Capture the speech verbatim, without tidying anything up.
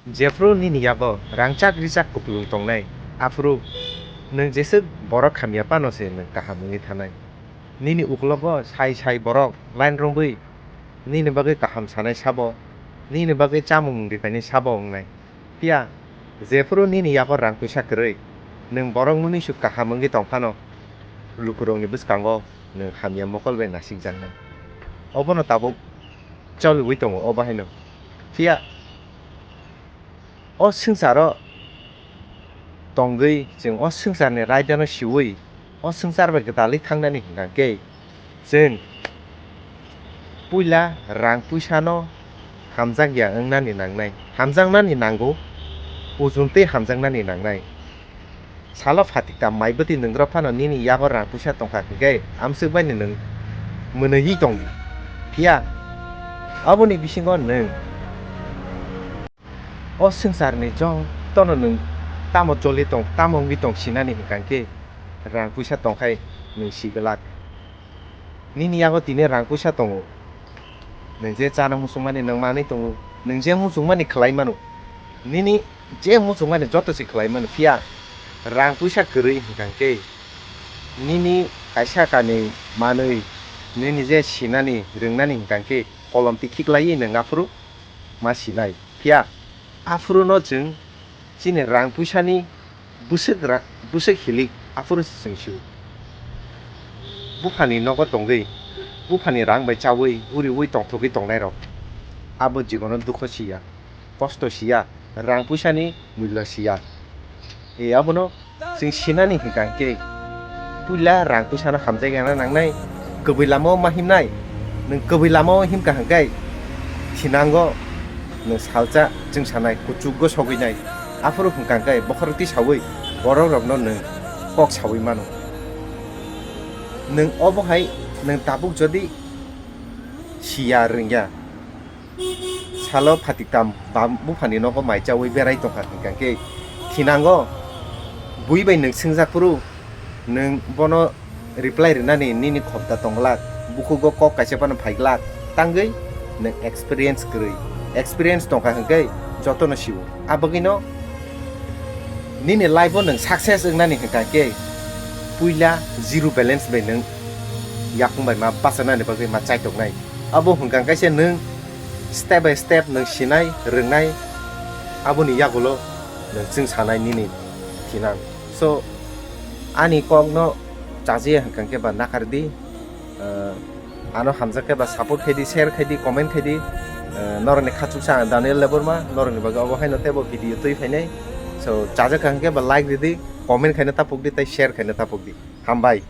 Jephru nini yago rangchak richak kupulung tongnai, aphuru nwng jeswk borok hamya phano se nwng kaham wngwi thanai. Nini uklogo sai sai borok line romwi nini bagwi kaham sanai sabo, nini bagwi chamung mung rwphainai sabo wngnai. Phiya jephru nini yago rang puisa kwrwi, nwng borok munuisuk kaham wngwi tong phano, lukurokni bwskango nwng hamya mokol bai nasikjaknai. Obono tabuk choliwi tongo, obo haino. Phiya o swngcharo tongwi, chwng o swngcharni raidano siwi, o swngchar bai gwdalwi thangnani hwnkha khe, chwng puila rang puisano hamjakya wngnani nangnai, hamjaknani nango, ujung tei hamjaknani nangnai. Salo phatikta mai bwtwi nwngrok phano nini yago rang puisa tongkha hwnkhe amswk baino nwng mwnwi tongdi. Phiya aboni bisingo nwng o swngcharni jotono nwng tamo choli tong, tamo wngwi tong sinani hwnkha khe rang puisa tongkhai nwng si glak. Nini yago tini rang puisa tongo, nwng je chana muchungmani nwng manwi tongo, nwng je muchungmani khlai mano, nini je muchungmani joto se khlai mano, phiya rang puisa kwrwi hwnkha khe nini kaisa kanwi manwi nini je sinani rwngnani hwnkha khe kolom tikhiklaiwi nwng aphuru ma sinai. Phiya aphuru no chwng chini rang puisani bwswk ra-, bwswk hilik aphuru se chwng sio. Buphani nogo tongwi, buphani rang bai chawi, uriwi tongthogwi tongnairok abo jibono dukho siya, kosto siya, rang puisani mullo siya. E abono chwng sinani hwnkha hwnkhe puila rang puisano hamjakya nangnai, kwbwi lamao ma himnai. Nwng kwbwi lamao himkha hwnkhe thinango nwng salsa chwng sanai kuchukgo sogwinai. Aphuru hwnkha hwnkhe bokhorok tisawi borokrokno nwng kok sawi mano. Nwng obo hai nwng tabuk jodi siya rwngya, salo phatiktam bam buphani nogo mai chawi berai tongkha hwnkha khe thinango bui bai nwng swngjak phuru nwng bono reply rwnani nini khopda tong glak, bukhugo kok kaisa phano phai glak, tangwi nwng experience kwrwi, experience tongkha hwnkhe jotono sio. Abagwino nini life o nwng success wngnani hwnkha khe puila zero balance bai nwng yakung bai ma bachanani bagwi ma chaitoknai. Abo hwnkha khe se nwng step by step nwng sinai, rwngnai, aboni yagulo nwng chwng sanai nini thinang. So, ani kokno chajiya hwnkha khe ba nakardi, ah, ano hamjak khe ba support khaidi, share khaidi, comment khaidi. Ah, norokni khachuksa ang Daniel Debbarma, norokni bagwi obo haino teibo video twi phainai. So, chajak hwnkha khe ba like ridi, comment khaina tapukdi tei share khaina tapukdi. Hambai.